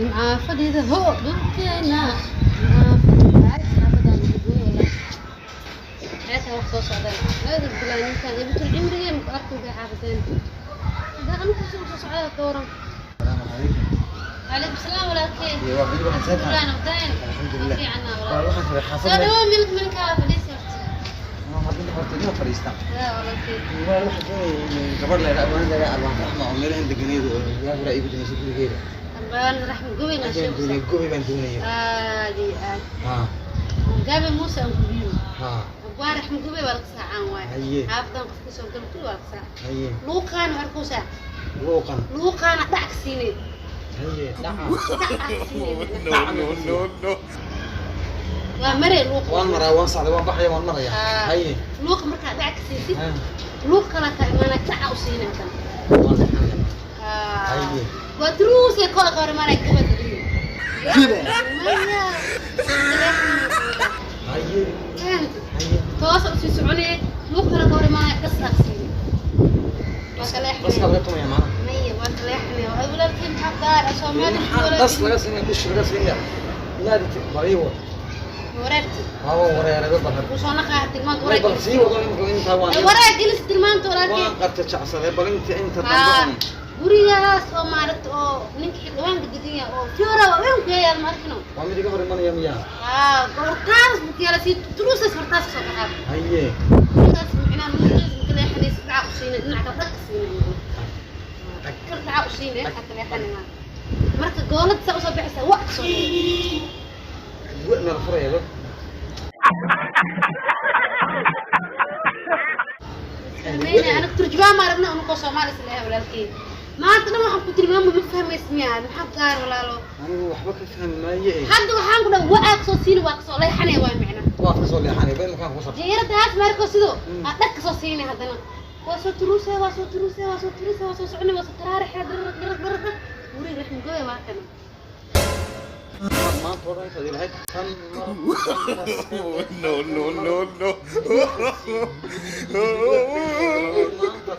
Nimcaa fadhida ho dhulkeena, nimcaa fadhida xaafadan gooy wala xeeta wax soo socdaan. Aad bilaa ninkan ibtul cimrigee maku arkin bay xaafadeen hadaa anigu soo socdaa ka waran. السلام عليكم. Calaykum salaam walaalkeen. Iyo waa mid waxaan seexan. Fiican wadayn. Alxamdulillah. Fiicana Waa walaal. waxaan rabay Soo xaafadda. dhawow, milk milkaa fadhiisa horta. Waa hadda horta inoo fadhiistaan. Haa walaalkeen. Waa waxaan doonayay gabadh la yidhaahdo abwaanada la abwaan Raxma oo meelahan deganeed oo yaa hore igu dambeysay gurigeeda. Arbaan Raxmi Gobey na Ayaan sheegaysa. doonayay, Gobey baan doonayay. Aad iyo aad. Haa. Gaabe Muuse aan ku biyo. Haa. Abwaan Raxmi Gobey waa laga saacaan waay. Haye. Xaafadan qofka soo gala kulli waa laga saac. Haye. Luuqaana arkaysaa. Luuqan. Luuqaana dhac ka siinay. Haye. Dhaca. Dhac ka siinay. Dhaca No, no, no. Waa maree luuqa. Waan maraa, waan socday, waan baxaya, waan maraya. Haa. Haye. Luuqa markaa dhac ka siisid, Haa. luuq kala ka imaanaya, dhaca u siinay haddana. Waan leexanaya. Haa. Haye. Waa duruusay kooda ka hor imaanaya gabadha. Gube. Maya. Haye. Fahamtay? Haye. Toosa usii soconaya, luuq kale ka hor imaanaya, dhas aa siinay. Waa ka Baska leexanaya. laga tumaya maana. Maya, waa ka leexanaya. Waa walaalkii, maxaa gaar ah Soomaali? Maxaa dhas laga siinaya, dhish laga siinaya? Inaad bal ii wad. Wareerti. Waa wareeray bal. Wuu soo naqaa tilmaanta. Bal Wareeg. sii wado imika intaa waan. Wareeg gelis tilmaanta walaalkii. Waan qabta jacsaday bal inta dambe. Haa. Un. Gurigaas oo maaragta oo ninka xildhibaanka degan yahay oo fiora waaweyn ku yaal, ma arkino? Waa mid iga hor imanaya miyaa? Haa, hortaas buu ku yaala, si turuusas hortaas kasoo baxaa. Haye. Gurigaas micnaha nuurkiisa maka leexanaysa, dhaca u siinay, dhinaca kale dhag ka siinay, kal dhaca u siinay, ha ka leexanay. Marka goolad saa usoo baxaysa, wa kasoo dhigay. Wa meel furaya ba. Mayna anaga turjubaan ma aragna, anugoo Soomaali is leeyahay walaalkey. Maanta dhan waxaan ku tilmaama ma fahmays miyaa? Maxaa gaar walaalo? Anigu waxba ka fahmi maaye eh. Hadda waxaan ku dhaha wa aa kasoo siini, waa kasoo leexanaya waay micna. Waad kasoo leexanay ba imakaan ku sabta. Jeeradaas markoo sidoo aa dhag kasoo siinay, haddana waa soo turuusay, waa soo turuusay, waa soo turuusay, waa soo soconay, waa soo taraaraxay, dharag dharag dharag dharag, guriga Raxmi Gobe waa kana. Maanta oo dhan intaad ilahayd tan mar. No, no, no, no. Maanta.